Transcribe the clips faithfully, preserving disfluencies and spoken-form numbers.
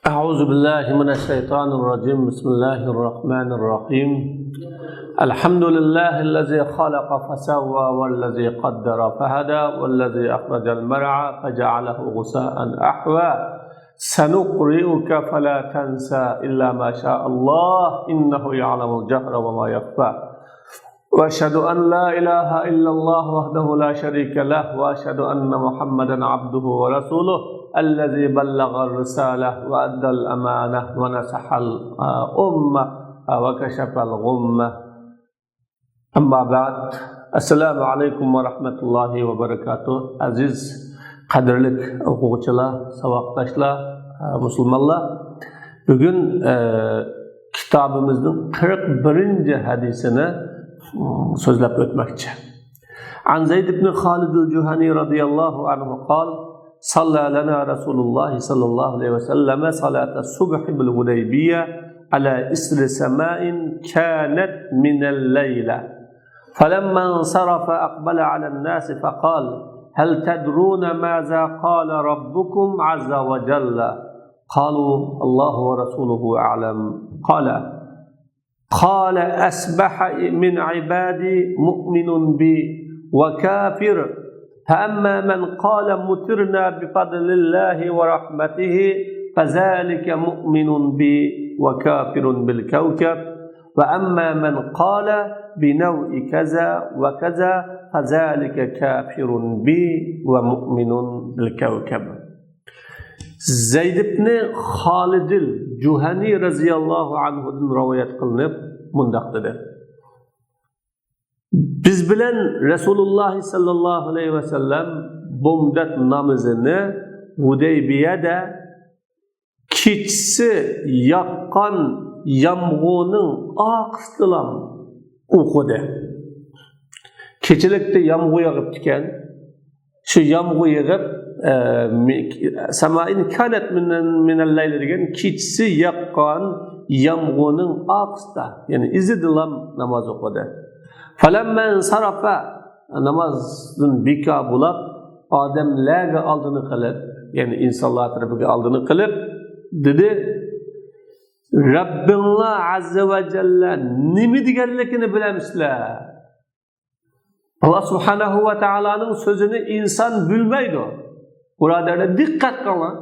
أعوذ بالله من الشيطان الرجيم. بسم الله الرحمن الرحيم. الحمد لله الذي خلق فسوى والذي قدر فهدى والذي أخرج المرعى فجعله غثاء أحوى. سنقرئك فلا تنسى إلا ما شاء الله إنه يعلم الجهر وما يخفى. وأشهد أن لا إله إلا الله وحده لا شريك له، وأشهد أن محمدا عبده ورسوله الذي بلغ الرسالة وأدى الأمانة ونصح الأمة وكشف الغمة. أما بعد، السلام عليكم ورحمة الله وبركاته. ئەزىز، قەدىرلىك ئوقۇغۇچىلار، ساۋاقداشلار، مۇسۇلمانلار. بۈگۈن، ئە، كىتابىمىزنىڭ قىرىق بىرىنچى ھەدىسىنى، ئىم، سۆزلەپ ئۆتمەكچى. عن زيد بن خالد الجهني رضي الله عنه قال: صلى لنا رسول الله صلى الله عليه وسلم صلاة الصبح بالحديبية على إثر سماء كانت من الليلة، فلما انصرف أقبل على الناس فقال: هل تدرون ماذا قال ربكم عز وجل؟ قالوا: الله ورسوله أعلم. قال: قال: أصبح من عبادي مؤمن بي وكافر، فأما من قال: مطرنا بفضل الله ورحمته، فذلك مؤمن بي وكافر بالكوكب، وأما من قال: بنوء كذا وكذا، فذلك كافر بي ومؤمن بالكوكب. زەيد ئىبنى خالىدىل جۇھەنى رەزىياللاھۇ ئەنھۇدىن رىۋايەت قىلىنىپ مۇنداق دېدى: بىز بىلەن رەسۇلۇللاھ ساللاللاھۇ ئەلەيھى ۋەسەللەم بامدات نامىزىنى ھۇدەيبىيەدە كېچىسى ياغقان يامغۇرنىڭ ئارقىسىدىلا ئوقۇدى. كېچىلىكتە يامغۇر يېغىپتىكەن. شۇ يامغۇر يېغىپ، ئە، مى-، سەمائىن كانەت مىنەل، مىنەل لەيلى دېگەن كېچىسى ياغقان يامغۇرنىڭ ئارقىسىدا، يەنى ئىزىدىلا ناماز ئوقۇدى. فەلەممەن سەرەفە، نامازدىن بىكار بولاپ، ئادەملەرگە ئالدىنى قىلىپ، يەنى ئىنسانلار تەرىپىگە ئالدىنى قىلىپ دېدى: رەببىڭلار ئەززە ۋە جەللە نېمە دېگەنلىكىنى بىلەمسىلەر؟ ئاللا سۇبھانەھۇ ۋە تائالانىڭ سۆزىنى ئىنسان بىلمەيدۇ. بۇرادەرلەر، دىققەت قىلىڭلار.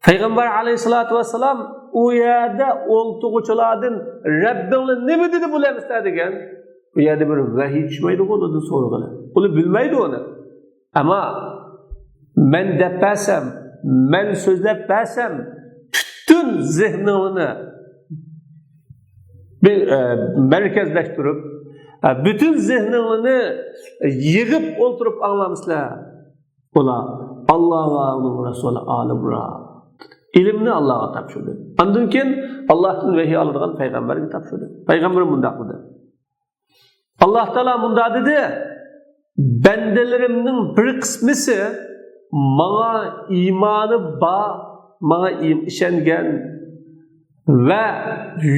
پەيغەمبەر ئەلەيھىسسالاتۇ ۋەسسالام ئۇ يەردە ئولتۇرغۇچىلاردىن رەببىڭلار نېمە دېدى بىلەمسىلەر دېگەن. بۇ يەردە بىر ۋەھىي چۈشمەيدىغۇ ئۇنىڭدىن سورىغىلى. ئۇلار بىلمەيدۇ ئۇنى. ئەمما مەن دەپ بەرسەم، مەن سۆزلەپ بەرسەم، پۈتۈن زېھنىڭلارنى بىر، ئە، مەركەزلەشتۈرۈپ، ئە، پۈتۈن زېھنىڭلارنى يىغىپ ئولتۇرۇپ ئاڭلامسىلەر؟ ئۇلار: ئاللا ۋە ئۇنىڭ رەسۇلى ئالىمراق. ئىلىمنى ئاللاغا تاپشۇردى. ئاندىن كېيىن ئاللاھتىن ۋەھىي ئالىدىغان پەيغەمبەرگە تاپشۇردى. پەيغەمبەر مۇنداق دېدى. ئاللا تائالا مۇنداق دېدى: بەندىلىرىمنىڭ بىر قىسمىسى ماڭا ئىمانى بار، ماڭا ئىم-، ئىشەنگەن ۋە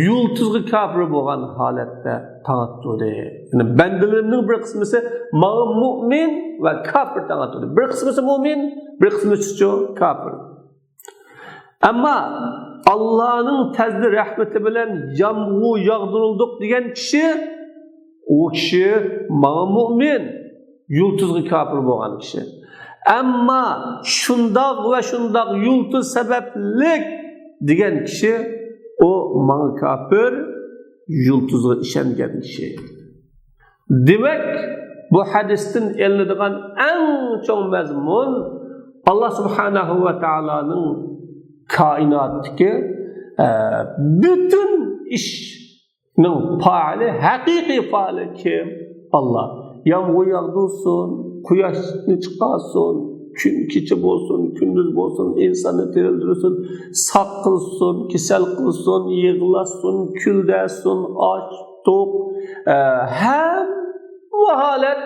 يۇلتۇزغا كاپىر بولغان ھالەتتە تاڭ ئاتتۇردى. يەنى بەندىلىرىمنىڭ بىر قىسمىسى ماڭا مۇئمىن ۋە كاپىر تاڭ ئاتتۇردى. بىر قىسمىسى مۇئمىن، بىر قىسمىسىچۇ كاپىر. ئەمما ئاللانىڭ پەزلى رەھمىتى بىلەن يامغۇر ياغدۇرۇلدۇق دېگەن كىشى، ئۇ كىشى ماڭا مۇئمىن، يۇلتۇزغا كاپىر بولغان كىشى. ئەمما شۇنداق ۋە شۇنداق يۇلتۇز سەۋەبلىك دېگەن كىشى، ئۇ ماڭا كاپىر، يۇلتۇزغا ئىشەنگەن كىشى. دېمەك، بۇ ھەدىستىن ئېلىنىدىغان ئەڭ چوڭ مەزمۇن، ئاللا سۇبھانەھۇ ۋە تائالانىڭ كائىناتتىكى، ئە، پۈتۈن ئىشنىڭ پائىلى، ھەقىقىي پائىلى كىم؟ ئاللا. يامغۇر ياغدۇرسۇن، قۇياشنى چىقارسۇن، كۈن كېچە بولسۇن، كۈندۈز بولسۇن، ئىنساننى تىرىلدۈرسۇن، ساق قىلسۇن، كېسەل قىلسۇن، يىغلاتسۇن، كۈلدەرسۇن، ئاچ، توق، ئە، ھەممە ھالەت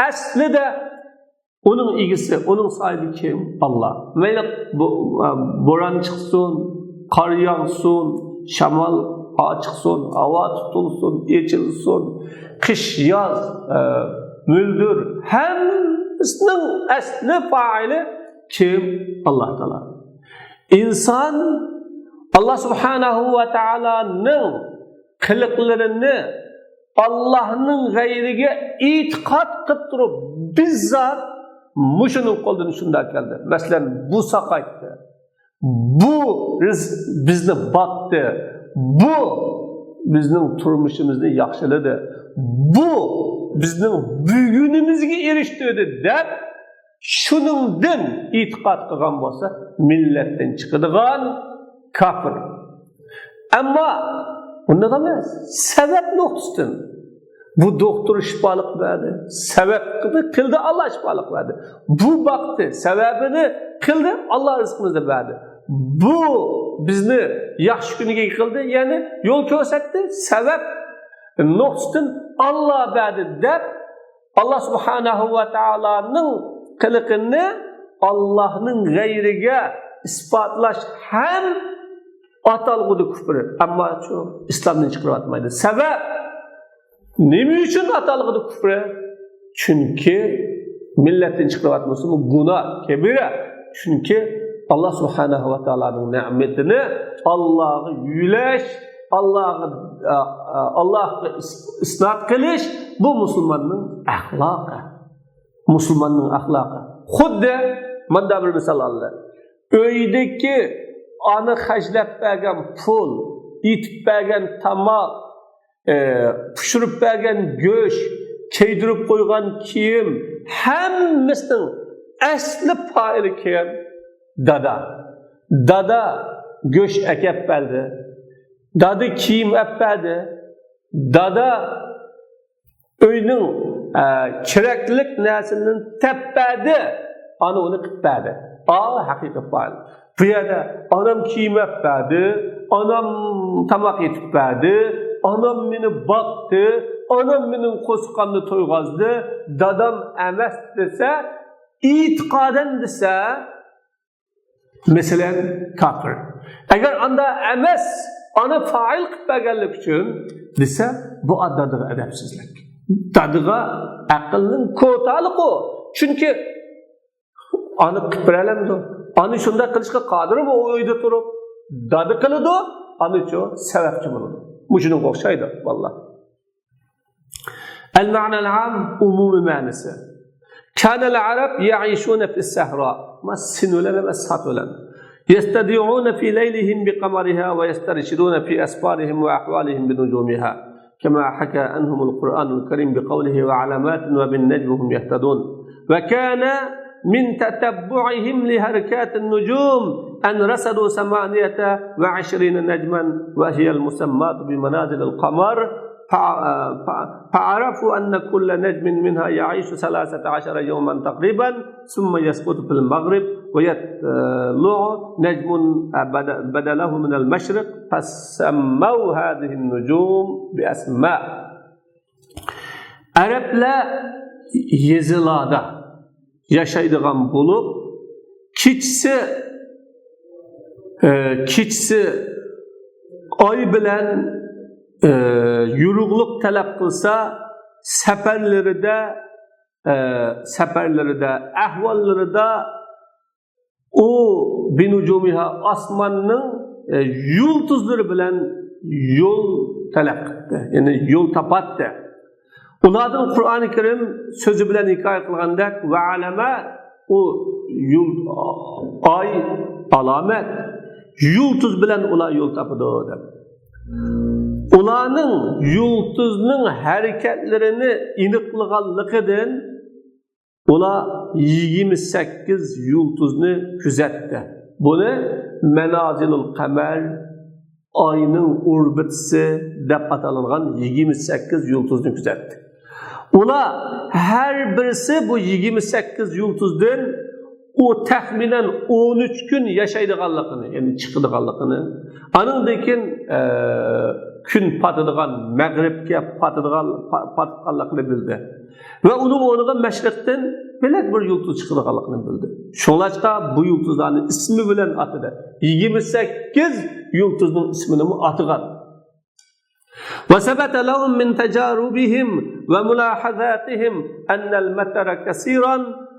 ئەسلىدە ئۇنىڭ ئىگىسى، ئۇنىڭ ساھىبى كىم؟ ئاللا. مەيلى بو-، ئە، بوران چىقسۇن، قار ياغسۇن، شامال چىقسۇن، ھاۋا تۇتۇلسۇن، ئېچىلسۇن، قىش، ياز، ئە، مۈلدۈر، ھەممىسىنىڭ ئەسلى پائىلى كىم؟ ئاللا تائالا. ئىنسان ئاللا سۇبھانەھۇ ۋە تائالانىڭ قىلىقلىرىنى ئاللانىڭ غەيرىگە ئېتىقاد قىلىپ تۇرۇپ، بىززات مۇشۇنىڭ قولىدىن شۇنداق كەلدى. مەسىلەن، بۇ ساقايتتى، بۇ رىز-، بىزنى باقتى، بۇ بىزنىڭ تۇرمۇشىمىزنى ياخشىلىدى، بۇ بىزنىڭ بۈگۈنىمىزگە ئېرىشتۈردى دەپ، شۇنىڭدىن ئېتىقاد قىلغان بولسا، مىللەتتىن چىقىدىغان كاپىر. ئەمما ئۇنداق ئەمەس. سەۋەب نۇقتىسىدىن بۇ دوختۇر شىپالىق بەردى. سەۋەب قىلدى، قىلدى، ئاللا شىپالىق بەردى. بۇ باقتى، سەۋەبىنى قىلدى، ئاللا رىزقىمىزنى بەردى. بۇ بىزنى ياخشى كۈنگە قىلدى، يەنى يول كۆرسەتتى. سەۋەب نۇقتىسىدىن ئاللا بەردى دەپ، ئاللا سۇبھانەھۇ ۋە تائالانىڭ قىلىقىنى ئاللانىڭ غەيرىگە ئىسپاتلاش ھەم ئاتالغۇدا كۇفر. ئەمما شۇ ئىسلامدىن چىقىرىۋاتمايدۇ. سەۋەب، نېمە ئۈچۈن ئاتالغۇدا كۇفر؟ چۈنكى مىللەتتىن چىقىرىۋاتمىسىمۇ گۇناھ، كەبىرە. چۈنكى ئاللا سۇبھانەھۇ ۋە تائالانىڭ نېمىتىنى ئاللاغا يۆلەش، ئاللاغا، ئا، ئا، ئاللاغا ئىس-، ئىسناد قىلىش، بۇ مۇسۇلماننىڭ ئەخلاقى. مۇسۇلماننىڭ ئەخلاقى. خۇددى ماندا بىر مىسال ئالدى. ئۆيدىكى ئانا خەجلەپ بەرگەن پۇل، ئېتىپ بەرگەن تاماق، ئى، پىشۇرۇپ بەرگەن گۆش، كىيدۈرۈپ قويغان كىيىم، ھەممىسىنىڭ ئەسلى پائىلى كىم؟ دادا. دادا گۆش ئەكەپ بەردى. دادا كىيىم ئەپ بەردى. دادا ئۆينىڭ، ئە، كېرەكلىك نەرسىلىرىنى تەپ بەردى. ئانا ئۇنى قىلىپ بەردى. ئا، ھەقىقىي پائىل. بۇ يەردە ئانام كىيىم ئەپ بەردى، ئانام تاماق ئېتىپ بەردى، ئانام مېنى باقتى، ئانام مېنىڭ قورسىقىمنى تويغۇزدى، دادام ئەمەس دېسە، ئېتىقادەن دېسە، مەسىلەن، كاپىر. ئەگەر ئاندا ئەمەس، ئانا پائىل قىلىپ بەرگەنلىكى ئۈچۈن دېسە، بۇ دادىغا ئەدەپسىزلىك. دادىغا ئەقىلنىڭ كوتالىقى ئۇ. چۈنكى ئانا قىلىپ بېرەلەمدۇ؟ ئانا شۇنداق قىلىشقا قادىرمۇ ئۇ ئۆيدە تۇرۇپ؟ دادا قىلىدۇ، ئانىچۇ سەۋەبچى بولىدۇ. مۇشۇنىڭغا ئوخشايدۇ، ۋاللا. المعنى العام، ئومۇمىي مەنىسى. كان العرب يعيشون في الصحراء. ما سين بىلەن ئەمەس، سات بىلەن. يستضيئون في ليلهم بقمرها ويسترشدون في أسفارهم وأحوالهم بنجومها. كما حكى عنهم القرآن الكريم بقوله: وعلامات وبالنجم هم يهتدون. وكان من تتبعهم لحركات النجوم أن رصدوا ثمانية وعشرين نجما وهي المسماة بمنازل القمر. فع-، فع-، فعرفوا أن كل نجم منها يعيش ثلاثة عشر يوما تقريبا، ثم يسقط في المغرب ويطلع نجم بد-، بدله من المشرق، فسموا هذه النجوم بأسماء. ئەرەبلەر يېزىلاردا ياشايدىغان بولۇپ، كېچىسى، ئە، كېچىسى ئاي بىلەن، ئە، يورۇقلۇق تەلەپ قىلسا، سەپەرلىرىدە، ئە، سەپەرلىرىدە، ئەھۋاللىرىدا ئۇ بىنۇجۇمىھا، ئاسماننىڭ، ئە، يۇلتۇزلىرى بىلەن يول تەلەپ قىپتۇ، يەنى يول تاپاتتى. ئۇلاردىن قۇرئانى كەرىم سۆزى بىلەن ھېكايە قىلغاندەك، ۋە ئەلەمە، ئۇ يۇل-، ئاي ئالامەت، يۇلتۇز بىلەن ئۇلار يول تاپىدۇ دەپ. ئۇلارنىڭ يۇلتۇزنىڭ ھەرىكەتلىرىنى ئېنىقلىغانلىقىدىن ئۇلار يىگىرمە سەككىز يۇلتۇزنى كۆزەتتى. بۇنى مەنازىلۇل قەمەر، ئاينىڭ ئوربىتىسى دەپ ئاتىلىدىغان يىگىرمە سەككىز يۇلتۇزنى كۆزەتتى. ئۇلار ھەر بىرسى بۇ يىگىرمە سەككىز يۇلتۇزدىن ئۇ تەخمىنەن ئون ئۈچ كۈن ياشايدىغانلىقىنى، يەنى چىقىدىغانلىقىنى، ئانىڭدىن كېيىن، ئە، كۈن پاتىدىغان، مەغرىبكە پاتىدىغان، پا-، پاتقانلىقىنى بىلدى. ۋە ئۇنىڭ ئورنىغا مەشرىقتىن بۆلەك بىر يۇلتۇز چىقىدىغانلىقىنى بىلدى. شۇڭلاشقا بۇ يۇلتۇزلارنى ئىسمى بىلەن ئاتىدى. يىگىرمە سەككىز يۇلتۇزنىڭ ئىسمىنىمۇ ئاتىغان. وثبت لهم من تجاربهم وملاحظاتهم أن المطر كثيرا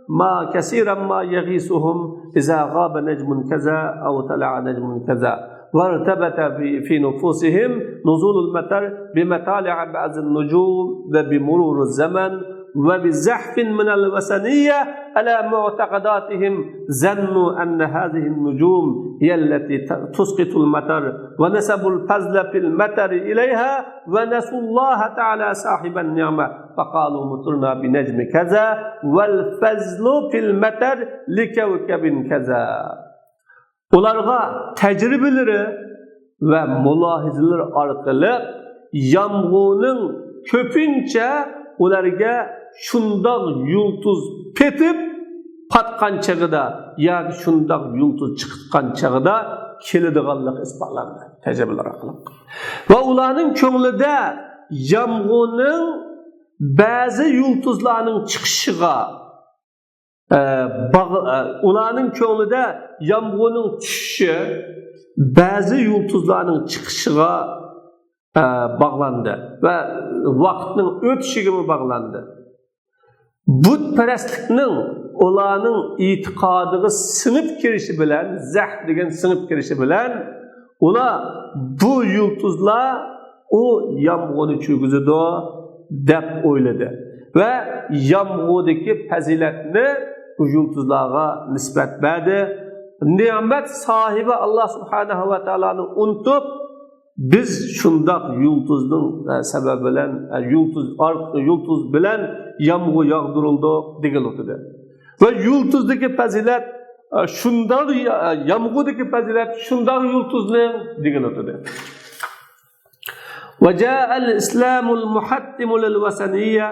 ما كثيرا ما يغيثهم إذا غاب نجم كذا أو طلع نجم كذا، وارتبط في في نفوسهم نزول المطر بمطالع بعض النجوم وبمرور الزمن وبزحف من الوثنية على معتقداتهم، ظنوا أن هذه النجوم هي التي ت- تسقط المطر، ونسبوا الفضل في المطر إليها، ونسوا الله تعالى صاحب النعمة، فقالوا مطرنا بنجم كذا، والفضل في المطر لكوكب كذا. ئۇلارغا تەجرىبىلىرى ۋە مۇلاھىزىلىرى ئارقىلىق يامغۇرنىڭ كۆپىنچە ئۇلارغا شۇنداق يۇلتۇز پېتىپ پاتقان چېغىدا ياكى شۇنداق يۇلتۇز چىقىتقان چېغىدا كېلىدىغانلىقى ئىسپاتلاندى تەجرىبىلەر ئارقىلىق. ۋە ئۇلارنىڭ كۆڭلىدە يامغۇرنىڭ بەزى يۇلتۇزلارنىڭ چىقىشىغا، ئە، باغ-، ئە، ئۇلارنىڭ كۆڭلىدە يامغۇرنىڭ چۈشۈشى بەزى يۇلتۇزلارنىڭ چىقىشىغا، ئە، باغلاندى ۋە ۋاقىتنىڭ ئۆتۈشىگىمۇ باغلاندى. بۇتپەرەسلىكنىڭ ئۇلارنىڭ ئېتىقادىغا سىڭىپ كىرىشى بىلەن، زەھەر دېگەن سىڭىپ كىرىشى بىلەن، ئۇلار بۇ يۇلتۇزلار ئۇ يامغۇرنى چۈشۈرگۈزىدۇ دەپ ئويلىدى ۋە يامغۇردىكى پەزىلەتنى بۇ يۇلتۇزلارغا نىسبەت بەردى. نېمەت ساھىبى ئاللا سۇبھانەھۇ ۋە تائالانى ئۇنتۇپ، بىز شۇنداق يۇلتۇزنىڭ، ئە، سەۋەبى بىلەن، ئە، يۇلتۇز ئارق-، يۇلتۇز بىلەن يامغۇر ياغدۇرۇلدى دېگىلى ئوتىدى. ۋە يۇلتۇزدىكى پەزىلەت، ئە، شۇنداق، ئە، يامغۇردىكى پەزىلەت شۇنداق يۇلتۇزنىڭ دېگىلى ئوتىدى. وجاء الإسلام المحطم للوثنية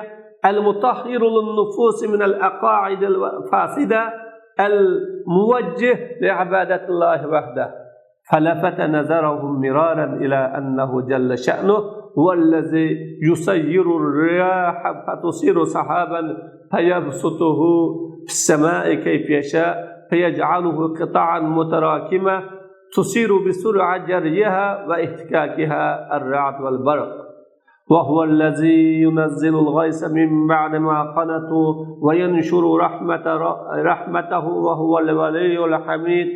المطهر للنفوس من العقائد الفاسدة الموجه لعبادة الله وحده. فلفت نظرهم مرارا إلى أنه جل شأنه هو الذي يسير الرياح فتثير سحابا فيبسطه في السماء كيف يشاء فيجعله قطعا متراكمة تثير بسرعة جريها واحتكاكها الرعد والبرق. وهو الذي ينزل الغيث من بعد ما قنطوا وينشر رحمة، رحمته وهو الولي الحميد.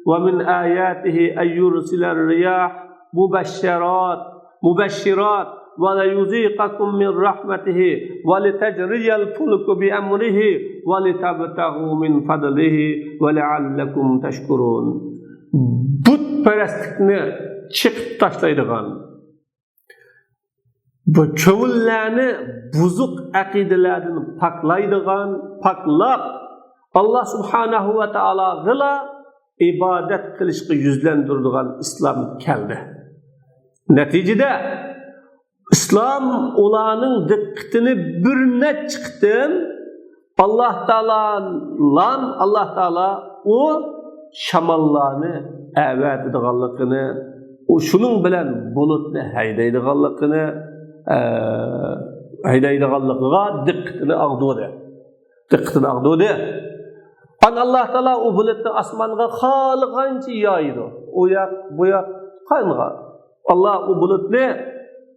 ومن آياته أن يرسل الرياح مبشرات، مبشرات وليذيقكم من رحمته ولتجري الفلك بأمره ولتبتغوا من فضله ولعلكم تشكرون. بۇتپەرەسلىكنى چېقىپ تاشلايدىغان، بۇ كۆڭۈللەرنى بۇزۇق ئەقىدىلەردىن پاكلايدىغان، پاكلاپ، ئاللا سۇبھانەھۇ ۋە تائالاغىلا ئىبادەت قىلىشقا يۈزلەندۈرىدىغان ئىسلام كەلدى. نەتىجىدە، ئىسلام ئۇلارنىڭ دىققىتىنى بىر نەچچە قېتىم ئاللا تائالا، ئاللا تائالا ئۇ شاماللارنى ئەۋەتىدىغانلىقىنى، ئۇ شۇنىڭ بىلەن بۇلۇتنى ھەيدەيدىغانلىقىنى، ئە، ھەيدەيدىغانلىقىغا دىققىتىنى ئاغدۇردى. دىققىتىنى ئاغدۇردى. ئان ئاللا تائالا ئۇ بۇلۇتنى ئاسمانغا خالىغانچە يايىدۇ. ئۇ ياق، بۇ ياق قانغا. ئاللا ئۇ بۇلۇتنى،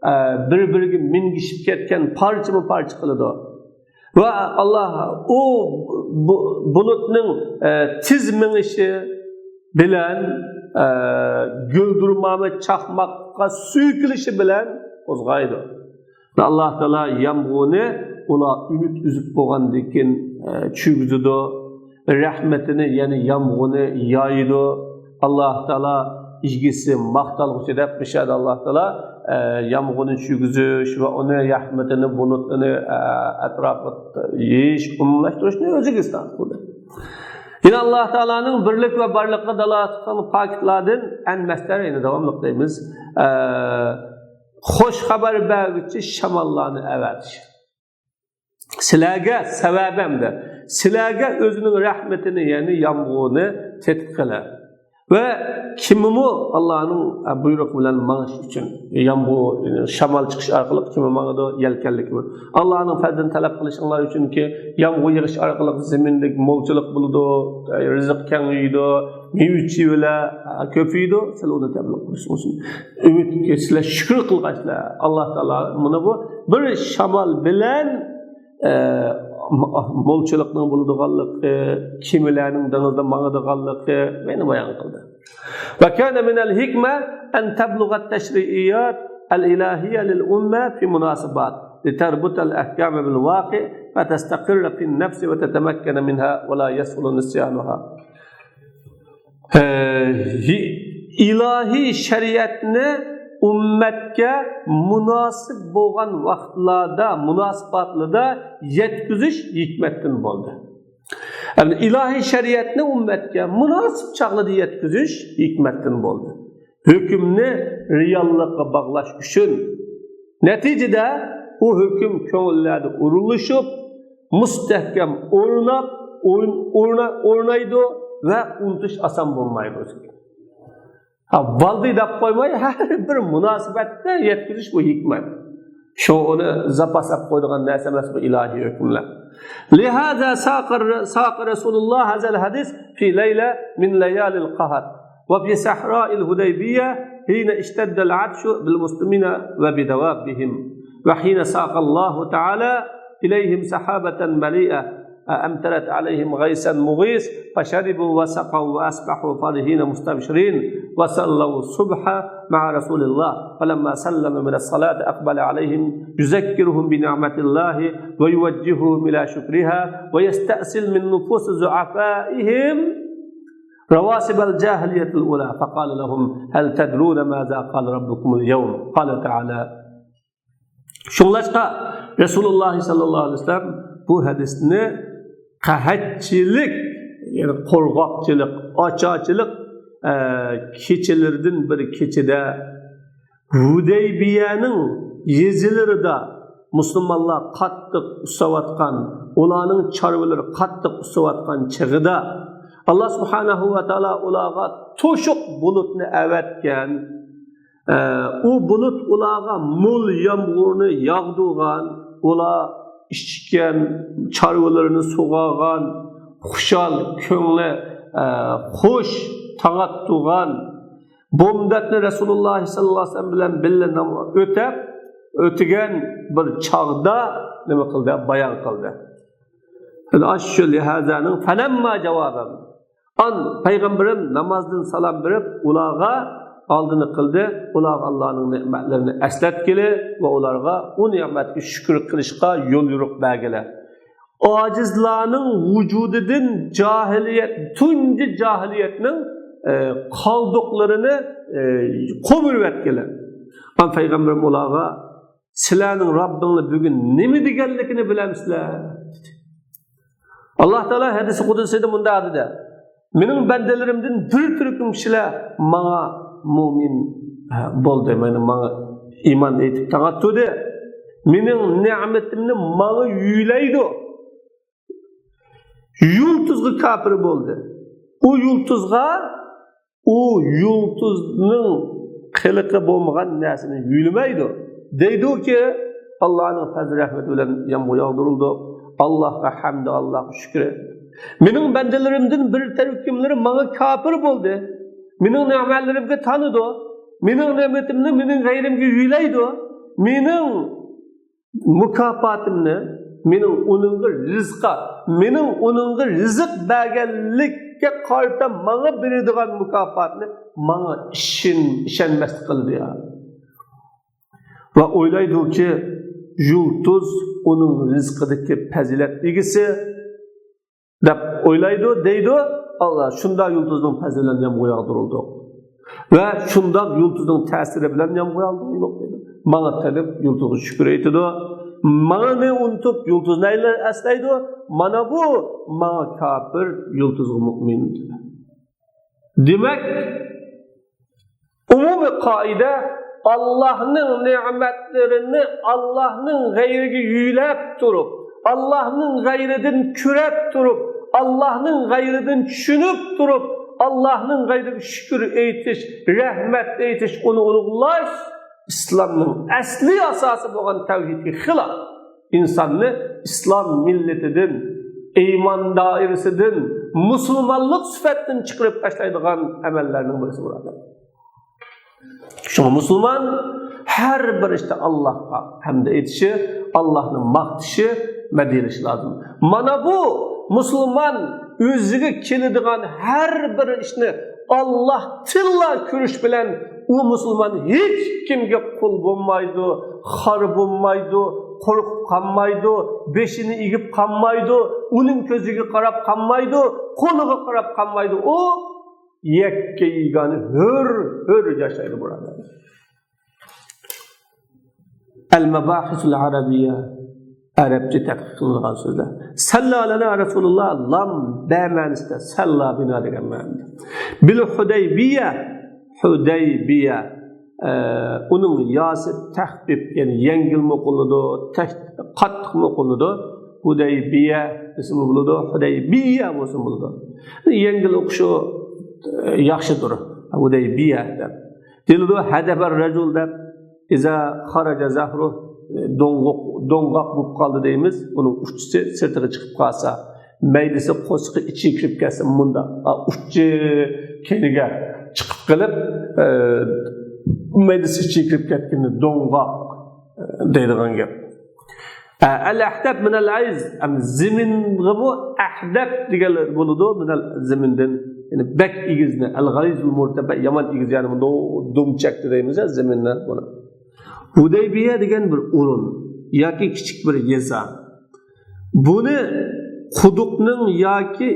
ئە، بىر-بىرىگە مىنگىشىپ كەتكەن پارچىمۇ پارچە قىلىدۇ. ۋە ئاللا ئۇ بۇ-، بۇلۇتنىڭ، ئە، تېز مېڭىشى بىلەن، ئە، گۈلدۈرمامە چاقماققا سۆكۈلۈشى بىلەن قوزغايدۇ. ئاللا تائالا يامغۇرنى ئۇلار ئۈمىد ئۈزۈپ بولغاندىن كېيىن، ئە، چۈشۈرگۈزىدۇ. رەھمىتىنى، يەنى يامغۇرنى يايىدۇ. ئاللا تائالا ئىگىسى ماختالغۇچى دەپ بىشارەت ئاللا تائالا، ئە، يامغۇرنى چۈشۈرگۈزۈش ۋە ئۇنى رەھمىتىنى، بۇلۇتىنى، ئە، ئەتراپقا يېيىش، ئومۇملاشتۇرۇشنى ئۆزىگە ئىستىھقاق قىلدى. يەنە ئاللا تائالانىڭ بىرلىك ۋە بارلىققا دالالەت قىلغان پاكىتلاردىن ئەن مەستەر، يەنە داۋاملىق دەيمىز، ئە، خوش خەۋەر بەرگۈچى شاماللارنى ئەۋەتىش. سىلەرگە سەۋەبەمدە، سىلەرگە ئۆزىنىڭ رەھمىتىنى، يەنى يامغۇرنى تېتىتقىلى. ۋە كىممۇ ئاللانىڭ بۇيرۇقى بىلەن ماڭىش ئۈچۈن، يامغۇر، شامال چىقىش ئارقىلىق كىممۇ ماڭىدۇ؟ يەلكەنلىك بىر. ئاللانىڭ پەزلىنى تەلەپ قىلىشىڭلار ئۈچۈنكى، يامغۇر يېغىش ئارقىلىق زېمىندە مولچىلىق بولىدۇ، رىزىق كېڭىيىدۇ، مېۋە-چېۋىلەر كۆپىيىدۇ، سىلەر ئۇنى تەبلىغ قىلىشىڭ ئۈچۈن. ئۈمىد كەتسىلەر، شۈكۈر قىلغاچلار. ئاللا تائالا مانا بۇ بىر شامال بىلەن، ئە، مولچىلىقنىڭ بولىدىغانلىقى، كېمىلەرنىڭ دېڭىزدا ماڭىدىغانلىقى، مېنى بايان قىلدى. وكان من الحكمة أن تبلغ التشريعات الإلهية للأمة في مناسبات لتربط الأحكام بالواقع فتستقر في النفس وتتمكن منها ولا يسهل نسيانها. ئىلاھىي شەرىئەتنى ئۈممەتكە مۇناسىپ بولغان ۋاقىتلاردا، مۇناسىۋاتلاردا يەتكۈزۈش ھېكمەتتىن بولدى. يەنى ئىلاھىي شەرىئەتنى ئۈممەتكە مۇناسىپ چاغلاردا يەتكۈزۈش ھېكمەتتىن بولدى. ھۆكۈمنى رېئاللىققا باغلاش ئۈچۈن. نەتىجىدە ئۇ ھۆكۈم كۆڭۈللەردە ئورۇنلىشىپ، مۇستەھكەم ئورناپ، ئورن-، ئورنا-، ئورنايدۇ ۋە ئۇنتۇش ئاسان بولمايدۇ. ھا، بولدى دەپ قويماي، ھەر بىر مۇناسىۋەتتە يەتكۈزۈش بۇ ھېكمەت. شۇ ئۇنى زاپاس ئەپ قويىدىغان نەرسە ئەمەس بۇ ئىلاھىي ھۆكۈملەر. لهذا ساق الر-، ساق رسول الله هذا الحديث في ليلة من ليالي القهر وفي صحراء الحديبية حين اشتد العطش بالمسلمين وبدوابهم، وحين ساق الله تعالى إليهم سحابة مليئة أمطرت عليهم غيثا مغيث فشربوا وسقوا وأصبحوا فرحين مستبشرين وصلوا الصبح مع رسول الله فلما سلم من الصلاة أقبل عليهم يذكرهم بنعمة الله ويوجههم إلى شكرها ويستأصل من نفوس ضعفائهم رواسب الجاهلية الأولى فقال لهم هل تدرون ماذا قال ربكم اليوم؟ قال تعالى شۇڭلاشقا رەسۇلۇللاھ سەللەللاھۇ ئەلەيھى ۋەسەللەم بۇ ھەدىسنى قەھەتچىلىك، يەنى قورقاقچىلىق، ئاچارچىلىق، ئە، كېچىلىرىدىن بىر كېچىدە ھۇدەيبىيەنىڭ يېزىلىرىدا مۇسۇلمانلار قاتتىق ئۇسساۋاتقان، ئۇلارنىڭ چارۋىلىرى قاتتىق ئۇسساۋاتقان چېغىدا، ئاللاھ سۇبھانەھۇ ۋە تائالا ئۇلارغا توشۇق بۇلۇتنى ئەۋەتكەن. ئە، ئۇ بۇلۇت ئۇلارغا مول يامغۇرنى ياغدۇرغان، ئۇلار ئىچكەن، چارۋىلىرىنى سۇغارغان، خۇشال، كۆڭلى، ئە، خۇش تاڭ ئاتتۇرغان. بۇ مۇددەتنى رەسۇلۇللاھ سەللەللاھۇ ئەلەيھى ۋەسەللەم بىلەن نام-، ئۆتەپ، ئۆتىگەن بىر چاغدا نېمە قىلدى؟ بايان قىلدى. ئاشۇ لىھازانىڭ فەلەمما جاۋابەم. ئان پەيغەمبىرىم نامازدىن سالام بېرىپ، ئۇلارغا ئالدىنى قىلدى، ئۇلارغا ئاللانىڭ نېمەتلىرىنى ئەسلەتكىلى ۋە ئۇلارغا ئۇ نېمەتكە شۈكۈر قىلىشقا يول يورۇق بەرگىلى. ئاجىزلارنىڭ ۋۇجۇدىدىن جاھىلىيەت، تۇنجى جاھىلىيەتنىڭ، ئە، قالدۇقلىرىنى، ئە، قومۇرۇۋەتكىلى. ئان پەيغەمبىرىم ئۇلارغا سىلەرنىڭ رەببىڭلار بۈگۈن نېمە دېگەنلىكىنى بىلەمسىلەر؟ دېدى. ئاللاھ تائالا ھەدىسى قۇدسىيدا مۇنداق دېدى: مېنىڭ بەندىلىرىمدىن بىر تۈركۈم كىشىلەر ماڭا مۇئمىن بولدى، يەنى ماڭا ئىمان ئېيتىپ تاڭ ئاتتۇردى. مېنىڭ نېمىتىمنى ماڭا يۆلەيدۇ. يۇلتۇزغا كاپىر بولدى. ئۇ يۇلتۇزغا ئۇ يۇلتۇزنىڭ قىلىقى بولمىغان نەرسىنى يۆلىمەيدۇ. دەيدۇكى، ئاللانىڭ پەزلى رەھمىتى بىلەن يامغۇر ياغدۇرۇلدۇق. ئاللاھقا ھەمدۇ، ئاللاھقا شۈكرى. مېنىڭ بەندىلىرىمدىن بىر تۈركۈملىرى ماڭا كاپىر بولدى. مېنىڭ نېمەتلىرىمگە تانىدۇ. مېنىڭ نېمىتىمنى مېنىڭ غەيرىمگە يۆلەيدۇ. مېنىڭ مۇكاپاتىمنى، مېنىڭ ئۇنىڭغا رىزقا، مېنىڭ ئۇنىڭغا رىزىق بەرگەنلىككە قارىتا ماڭا بېرىدىغان مۇكاپاتنى ماڭا ئىشىن-، ئىشەنمەسلىك قىلىدۇ يا. ۋە ئويلايدۇكى، يۇلتۇز ئۇنىڭ رىزقىدىكى پەزىلەت ئىگىسى، دەپ ئويلايدۇ، دەيدۇ. ئاللاھ، شۇنداق يۇلتۇزنىڭ پەزلى بىلەن يامغۇر ياغدۇرۇلدۇق. ۋە شۇنداق يۇلتۇزنىڭ تەسىرى بىلەن يامغۇر ياغدۇرۇلدۇق، دەيدۇ. ماڭا تېنىپ يۇلتۇزغا شۈكۈر ئېيتىدۇ. ماڭىنى ئۇنتۇپ يۇلتۇزنى ئەسلەيدۇ. مانا بۇ ماڭا كاپىر، يۇلتۇزغا مۇئمىن. دېمەك، ئومۇمىي قائىدە، ئاللاھنىڭ نېمەتلىرىنى ئاللاھنىڭ غەيرىگە يۆلەپ تۇرۇپ، ئاللاھنىڭ غەيرىدىن كۆرۈپ تۇرۇپ، ئاللاھنىڭ غەيرىدىن چۈشىنىپ تۇرۇپ، ئاللاھنىڭ غەيرىگە شۈكۈر ئېيتىش، رەھمەت ئېيتىش، ئۇنى ئۇلۇغلاش ئىسلامنىڭ ئەسلىي ئاساسى بولغان تەۋھىدكە خىلاپ. ئىنساننى ئىسلام مىللىتىدىن، ئىمان دائىرىسىدىن، مۇسۇلمانلىق سۈپەتتىن چىقىرىپ تاشلايدىغان ئەمەللەرنىڭ بىرسى، بۇرادەر. شۇڭا مۇسۇلمان ھەر بىر ئىشتا ئاللاھقا ھەمدە ئېيتىشى، ئاللاھنى ماختىشى، مەدھىيەلىشى لازىم. مانا بۇ مۇسۇلمان ئۆزىگە كېلىدىغان ھەر بىر ئىشنى ئاللاھتىنلا كۆرۈش بىلەن ئۇ مۇسۇلمان ھېچكىمگە قۇل بولمايدۇ، خار بولمايدۇ، قورقۇپ قالمايدۇ، بېشىنى ئېگىپ قالمايدۇ، ئۇنىڭ كۆزىگە قاراپ قالمايدۇ، قولىغا قاراپ قالمايدۇ. ئۇ يەككە يېگانە ھۆر، ھۆر ياشايدۇ، بۇرادەرلەر. ئەل مەباھىسۇل ئەرەبىيە، ئەرەبچە تەتقىق قىلىنغان سۆزلەر. سەللا لەنا رەسۇلۇللا، لام بە مەنىسىدە، سەللا بىنا دېگەن مەنىدە. بىل ھۇدەيبىيە، ھۇدەيبىيە، ئە، ئۇنىڭ ياسى تەخپىپ، يەنى يەڭگىلمۇ ئوقۇلىدۇ، تەك-، قاتتىقمۇ ئوقۇلىدۇ. ھۇدەيبىيە دېسىمۇ بولىدۇ، ھۇدەيبىيە بولسىمۇ بولىدۇ. يەڭگىل ئوقۇشى، ئە، ياخشىدۇر، ھۇدەيبىيە دەپ. دېيىلىدۇ، ھەدەبەر رەجۇل دەپ، ئىزا خارەجە زەھرۇ، دوڭغاق، دوڭغاق بولۇپ قالدى دەيمىز، ئۇنىڭ ئۇچىسى سىرتىغا چىقىپ قالسا، مەيدىسى، قورسىقى ئىچىگە كىرىپ كەتسە، مۇنداق، ئا، ئۇچى كەينىگە چىقىپ قېلىپ، ئە، مەيدىسى ئىچىگە كىرىپ كەتكىنىنى دوڭغاق، ئە، دەيدىغان گەپ. ئە، ئەل ئەھدەب مىنەل ئەيز، ئەم، زېمىنغىمۇ ئەھدەب دېگەنلەر بولىدۇ، مىنەل زېمىندىن، يەنى بەك ئېگىزنى، ئەل غەيزۇل مۇرتەبە، يامان ئېگىز، يەنى بۇنداق دۇم چەكتى دەيمىز يا، زېمىننى بۇنى. ھۇدەيبىيە دېگەن بىر ئورۇن ياكى كىچىك بىر يېزا. بۇنى قۇدۇقنىڭ ياكى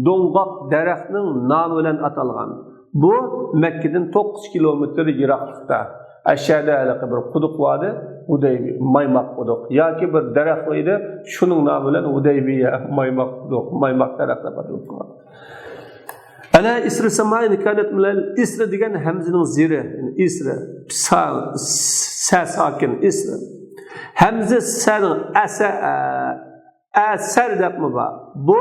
دوڭغاق دەرەخنىڭ نامى بىلەن ئاتالغان. بۇ مەككىدىن توققۇز كىلومېتىر يىراقلىقتا. ئەشەدە ھېلىقى بىر قۇدۇق بار ئىدى، ھۇدەيبىيە، مايماق قۇدۇق. ياكى بىر دەرەخ بار ئىدى، شۇنىڭ نامى بىلەن ھۇدەيبىيە، مايماق قۇدۇق، مايماق دەرەخ دەپ ئاتىلىپ قالغان. ئەلە ئىسرى سەمائىن كانەت مىنەل ئىسرى دېگەن ھەمزىنىڭ زېرى، يەنى ئىسرى، سا، سە ساكىن، ئىسرى. ھەمزە سەنىڭ ئەسە، ئە، ئەسەر دەپمۇ بار. بۇ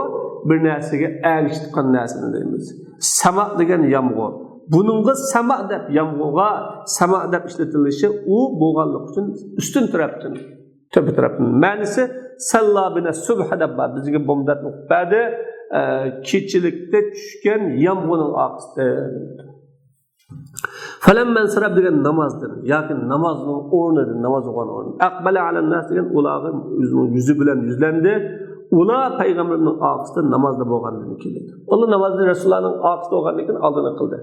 بىر نەرسىگە ئەگىشىدىغان نەرسىنى دەيمىز. سەما دېگەن يامغۇر. بۇنىڭغا سەما دەپ، يامغۇرغا سەما دەپ ئىشلىتىلىشى ئۇ بولغانلىقى ئۈچۈن ئۈستۈن تەرەپتىن، تۆپە تەرەپتىن. مەنىسى سەللا بىنە سۇبھە دەپ بار. بىزگە بۇمدەتنى ئوقۇپ بەردى. ئە، كېچىلىكتە چۈشكەن يامغۇرنىڭ ئارقىسىدىن. فەلەممەنسەرەف دېگەن نامازدىن ياكى نامازنىڭ ئورنىدىن، ناماز ئوقۇغان ئورنىدىن. ئەقبەلە ئەلەنناس دېگەن ئۇلارغا ئۆزىنىڭ يۈزى بىلەن يۈزلەندى. ئۇلار پەيغەمبىرىمنىڭ ئارقىسىدا نامازدا بولغاندىن كېيىن. ئۇلار نامازدا رەسۇلۇللانىڭ ئارقىسىدا بولغاندىن كېيىن ئالدىنى قىلدى.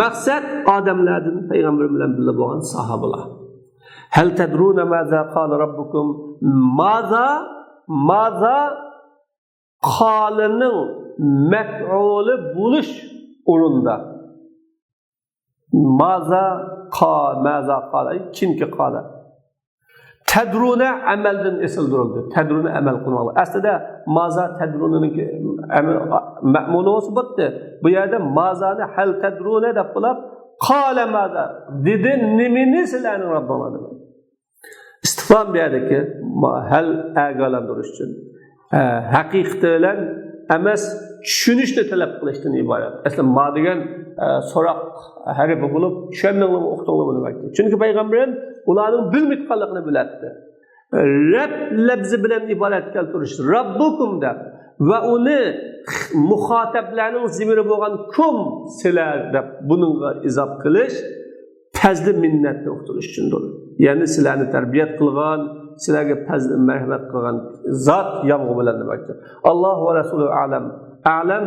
مەقسەت ئادەملەردىن پەيغەمبىر بىلەن بىللە بولغان ساھابىلار. ھەل تەدرۇنە مازا قالە رەببۇكۇم؟ مازا، مازا قالىنىڭ مەپئۇلى بولۇش ئورنىدا. مازا قا-، مازا قالە، كىمكى قالە. تەدرۇنە ئەمەلدىن ئېسىلدۇرۇلدى. تەدرۇنە ئەمەل قىلماقلىق. ئەسلىدە مازا تەدرۇنىنىڭكى ئەمە-، مەمۇلى بولسا بولاتتى. بۇ يەردە مازانى ھەل تەدرۇنە دەپ بولۇپ، قالە مازا، دېدى، نېمىنى سىلەرنىڭ رەببىڭلار دېدى. ئىستىفھام بۇ يەردىكى ما-، ھەل ئەگە ئايلاندۇرۇش ئۈچۈن. ئە، ھەقىقىتى بىلەن ئەمەس، چۈشىنىشنى تەلەپ قىلىشتىن ئىبارەت. ئەسلى ما دېگەن، ئە، سوراق ھەرپى بولۇپ، چۈشەندىڭلارمۇ، ئۇقتۇڭلارمۇ دېمەكتە. چۈنكى پەيغەمبەر ئۇلارنىڭ بىلمەيدىغانلىقىنى بىلەتتى. رەب لەپزى بىلەن ئىبارەت كەلتۈرۈش، رەببۇكۇم دەپ ۋە ئۇنى مۇخاتەبلەرنىڭ زىمىرى بولغان كۇم، سىلەر دەپ بۇنىڭغا ئىزاپ قىلىش پەزلى مىننەتنى ئۇقتۇرۇش ئۈچۈندۇر. يەنى سىلەرنى تەربىيەت قىلغان، سىلەرگە پەزلى مەرھەمەت قىلغان زات يامغۇر بىلەن دېمەكتۇر. ئاللاھ ۋە رەسۇلۇ ئەلەم. ئەلەم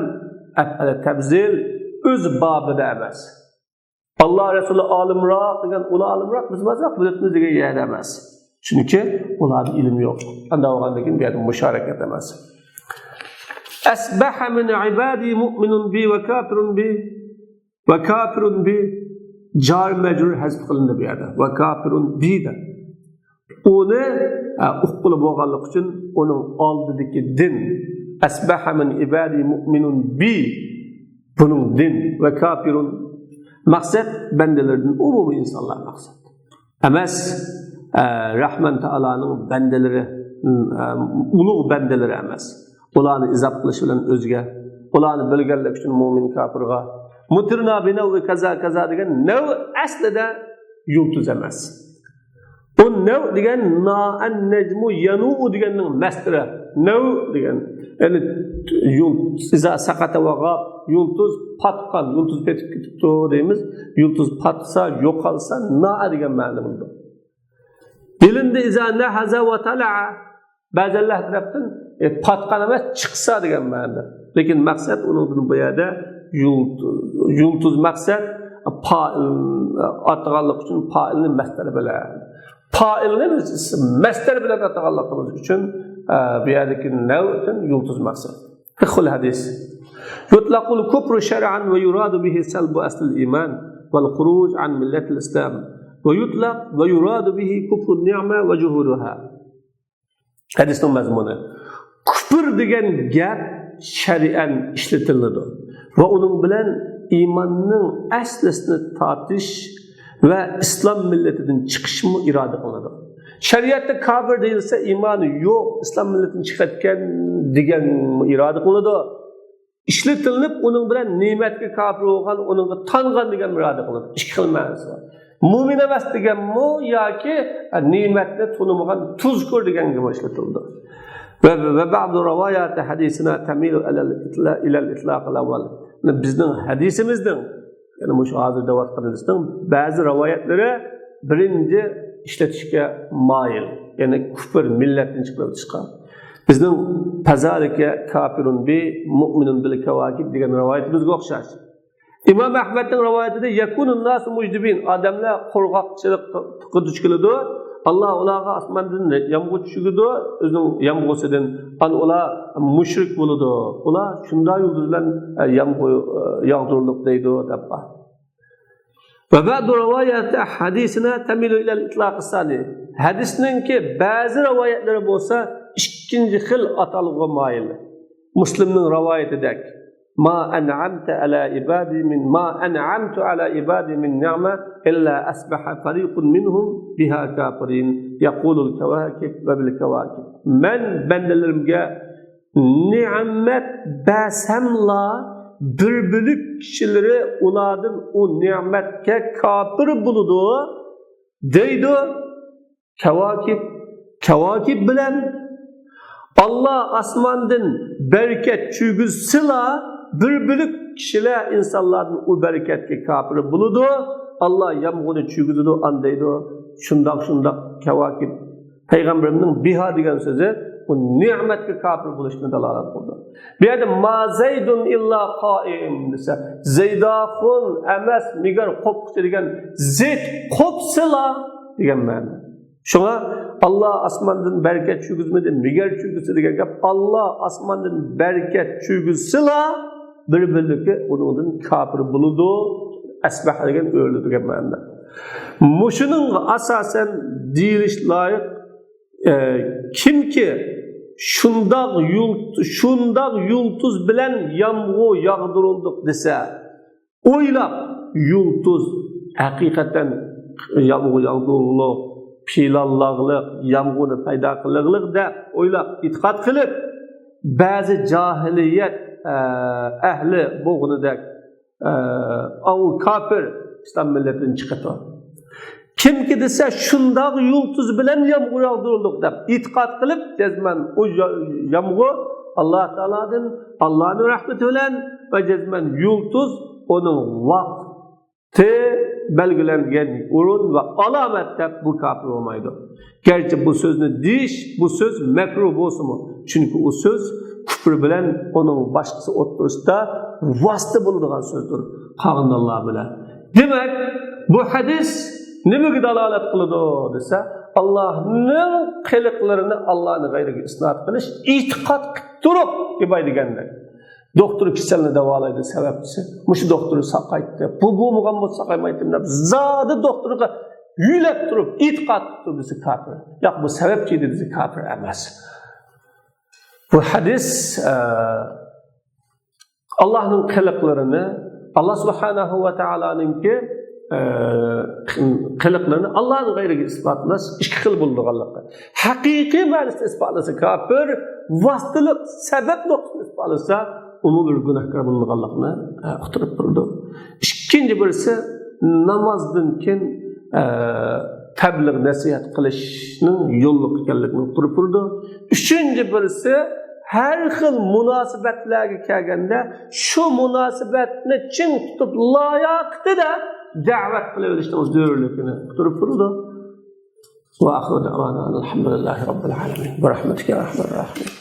ئەپئەلە تەبزىل، ئۆز بابىدا ئەمەس. ئاللاھ رەسۇلى ئالىمراق دېگەن، ئۇلار ئالىمراق، بىز ئازراق بىلىپمىز دېگەن يەردە ئەمەس. چۈنكى ئۇلاردا ئىلىم يوق. ئانداق بولغاندىن كېيىن بۇ يەردە مۇشارەكەت ئەمەس. ئەسبەھە مىن ئىبادى مۇئمىنۇن بى ۋە كاپىرۇن بى. ۋە كاپىرۇن بى جار مەجرۇر ھەزپ قىلىندى بۇ يەردە. ۋە كاپىرۇن بى دەپ. ئۇنى، ئە، ئۇققىلى بولغانلىقى ئۈچۈن ئۇنىڭ ئالدىدىكى دىن. ئەسبەھە مىن ئىبادى مۇئمىنۇن بى. بۇنىڭ دىن ۋە كاپىرۇن. مەقسەت بەندىلىرىدىن ئومۇمىي ئىنسانلار مەقسەت. ئەمەس، ئە، رەھمان تائالانىڭ بەندىلىرى، ئە، ئۇلۇغ بەندىلىرى ئەمەس. ئۇلارنى ئىزاپ قىلىش بىلەن ئۆزگە. ئۇلارنى بىلگەنلىك ئۈچۈن مۇئمىن كاپىرغا مۇتىرنا بىنەۋ كازا كازا دېگەن نەۋ ئەسلىدە يۇلتۇز ئەمەس. ئۇ نەۋ دېگەن نائەن نەجمۇ يەنۇئۇ دېگەننىڭ مەستىرى. نەۋ دېگەن، يەنى يۇل-، ئىزا سەقەتە ۋە غاب، يۇلتۇز پاتقان، يۇلتۇز پېتىپ كېتىپتۇ دەيمىز. يۇلتۇز پاتسا، يوقالسا، نائە دېگەن مەنىدە بولىدۇ. بىلىندى، ئىزا نەھەزە ۋە تەلەئە. بەزەنلەر تەرەپتىن، ئە، پاتقان ئەمەس، چىقسا دېگەن مەنىدە. لېكىن مەقسەت ئۇنىڭدىن بۇ يەردە يۇلت-، يۇلتۇز مەقسەت، پائىل ئاتىغانلىق ئۈچۈن پائىلنى مەسدەر بىلەن. پائىلنى بىز مەسدەر بىلەن ئاتىغانلىقىمىز ئۈچۈن، ئە، بۇ يەردىكى نەۋدىن يۇلتۇز مەقسەت. فقه الحديث. يطلق الكفر شرعا ويراد به سلب أصل الإيمان والخروج عن ملة الإسلام. ويطلق ويراد به كفر النعمة وجحودها. ھەدىسنىڭ مەزمۇنى. كۇپۇر دېگەن گەپ شەرئەن ئىشلىتىلىدۇ ۋە ئۇنىڭ بىلەن ئىماننىڭ ئەسلىسىنى تارتىش ۋە ئىسلام مىللىتىدىن چىقىشمۇ ئىرادە قىلىنىدۇ. شەرىئەتتە كاپىر دېيىلسە، ئىمانى يوق، ئىسلام مىللىتىدىن چىقىۋەتكەن دېگەن ئىرادە قىلىنىدۇ. ئىشلىتىلىپ، ئۇنىڭ بىلەن نېمەتكە كاپىر بولغان، ئۇنىڭغا تانغان دېگەن ئىرادە قىلىنىدۇ. ئىككى خىل مەنىسى بار. مۇئمىن ئەمەس دېگەنمۇ ياكى نېمەتنى تونۇمىغان تۇزكور دېگەنگىمۇ ئىشلىتىلىدۇ. ۋە، ۋە بعض روايات حديثنا تميل إلى الإطلاق، إلى الإطلاق الأول. بىزنىڭ ھەدىسىمىزنىڭ، يەنى مۇشۇ ھازىر دەۋاتقان ھەدىسنىڭ بەزى رىۋايەتلىرى بىرىنچى ئىشلىتىشكە مايىل، يەنى كۇفر، مىللەتتىن چىقىرىۋېتىشقا. بىزنىڭ فذلك كافر بي مؤمن بالكواكب دېگەن رىۋايىتىمىزگە ئوخشاش. ئىمام ئەھمەدنىڭ رىۋايىتىدە يكون الناس مجدبين، ئادەملەر قۇرغاقچىلىققا دۇچ كېلىدۇ. ئاللا ئۇلارغا ئاسماندىن يامغۇر چۈشۈرىدۇ، ئۆزىنىڭ يامغۇرسىدىن. ئانا ئۇلار مۇشرىك بولىدۇ. ئۇلار شۇنداق يۇلتۇز بىلەن، ئە، يامغۇر، ئە، ياغدۇرۇلدۇق دەيدۇ، دەپ بار. وبعض روايات حديثنا تميل إلى الإطلاق الثاني. ھەدىسنىڭكى بەزى رىۋايەتلىرى بولسا ئىككىنچى خىل ئاتالغۇغا مايىل. مۇسلىمنىڭ رىۋايىتىدەك. ما أنعمت على عبادي من، ما أنعمت على عبادي من نعمة إلا أصبح فريق منهم بها كافرين يقول الكواكب وبالكواكب. مەن بەندىلىرىمگە نېمەت بەرسەملا، بىر بۆلەك كىشىلىرى ئۇلاردىن ئۇ نېمەتكە كاپىر بولىدۇ، دەيدۇ. كەۋاكىب، كەۋاكىب بىلەن ئاللا ئاسماندىن بەرىكەت چۈشۈرگۈزسىلا، بىر بۆلەك كىشىلەر ئىنسانلاردىن ئۇ بەرىكەتكە كاپىر بولىدۇ. ئاللا يامغۇرنى چۈشۈرگۈزىدۇ، ئان دەيدۇ. شۇنداق، شۇنداق كەۋاكىب. پەيغەمبىرىمنىڭ بىھا دېگەن سۆزى بۇ نېمەتكە كاپىر بولۇشنى دالالەت قىلىدۇ. بۇ يەردە ما زەيدۇن ئىللا قائىم دېسە، زەيداخۇن ئەمەس، مىگەر قوپقۇچى دېگەن، زەيد قوپسىلا دېگەن مەنە. شۇڭا ئاللا ئاسماندىن بەرىكەت چۈشۈرگۈزمىدى، مىگەر چۈشۈرگۈزسە دېگەن گەپ، ئاللا ئاسماندىن بەرىكەت چۈشۈرگۈزسىلا، بىر بۆلىكى ئۇنىڭدىن كاپىر بولىدۇ. ئەسبەھ دېگەن ئۆلىدۇ دېگەن مەنىدە. مۇشۇنىڭغا ئاساسەن دېيىلىش لايىق، ئە، كىمكى شۇنداق يۇلت-، شۇنداق يۇلتۇز بىلەن يامغۇر ياغدۇرۇلدۇق دېسە، ئويلاپ، يۇلتۇز ھەقىقەتەن يامغۇر ياغدۇرۇغلۇق، پىلانلاغلىق، يامغۇرنى پەيدا قىلىغلىق دەپ ئويلاپ، ئېتىقاد قىلىپ، بەزى جاھىلىيەت، ئە، ئەھلى بولغىنىدەك، ئە، ئاۋۇ كاپىر ئىسلام مىللىتىدىن چىقىدۇ. كىمكى دېسە، شۇنداق يۇلتۇز بىلەن يامغۇر ياغدۇرۇلدۇق دەپ ئېتىقاد قىلىپ، جەزمەن ئۇ يا-، يامغۇر ئاللا تائالادىن، ئاللانىڭ رەھمىتى بىلەن ۋە جەزمەن يۇلتۇز ئۇنىڭ ۋاقتى بەلگىلەنگەن ئورۇن ۋە ئالامەت دەپ بۇ كاپىر بولمايدۇ. گەرچە بۇ سۆزنى دېيىش، بۇ سۆز مەكرۇھ بولسىمۇ، چۈنكى ئۇ سۆز كۇپر بىلەن ئۇنىڭ باشقىسى ئوتتۇرىسىدا ۋاسىتە بولىدىغان سۆزدۇر، قالغىنى ئاللا بىلەن. دېمەك، بۇ ھەدىس نېمىگە دالالەت قىلىدۇ دېسە، ئاللانىڭ خەلقلىرىنى ئاللانىڭ غەيرىگە ئىسناد قىلىش، ئېتىقاد قىلىپ تۇرۇپ، ئىباي دېگەندەك. دوختۇر كېسەلنى داۋالايدۇ، سەۋەبچىسى. مۇشۇ دوختۇر ساقايتتى. بۇ بولمىغان بولسا ساقايمايتتىم دەپ، زادى دوختۇرغا يۆلەپ تۇرۇپ، ئېتىقاد قىلىپ تۇرۇپ دېسە كاپىر. ياق، بۇ سەۋەبچى ئىدى دېسە كاپىر ئەمەس. بۇ ھەدىس، ئە، ئاللانىڭ خەلقلىرىنى، ئاللا سۇبھانەھۇ ۋە تائالانىڭكى، ئە، خەلقلىرىنى ئاللانىڭ غەيرىگە ئىسپاتلاش ئىككى خىل بولىدىغانلىقى. ھەقىقىي مەنىسىدە ئىسپاتلىسا كاپىر، ۋاسىتىلىق سەۋەب نۇقتىسىدا ئىسپاتلىسا ئۇمۇ بىر گۇناھكار بولىدىغانلىقىنى، ئە، ئۇقتۇرۇپ تۇرىدۇ. ئىككىنچى بىرسى نامازدىن كېيىن، ئە، تەبلىغ نەسىھەت قىلىشنىڭ يوللۇق ئىكەنلىكىنى ئۇقتۇرۇپ بېرىدۇ. ئۈچىنچى بىرسى، ھەر خىل مۇناسىۋەتلەرگە كەلگەندە شۇ مۇناسىۋەتنى چىڭ تۇتۇپ، لاياقىتىدە دەۋەت قىلىۋېلىشنىڭ زۆرۈرلۈكىنى ئۇقتۇرۇپ بېرىدۇ. وآخر دعوانا أن الحمد لله رب العالمين. برحمتك يا أرحم الراحمين.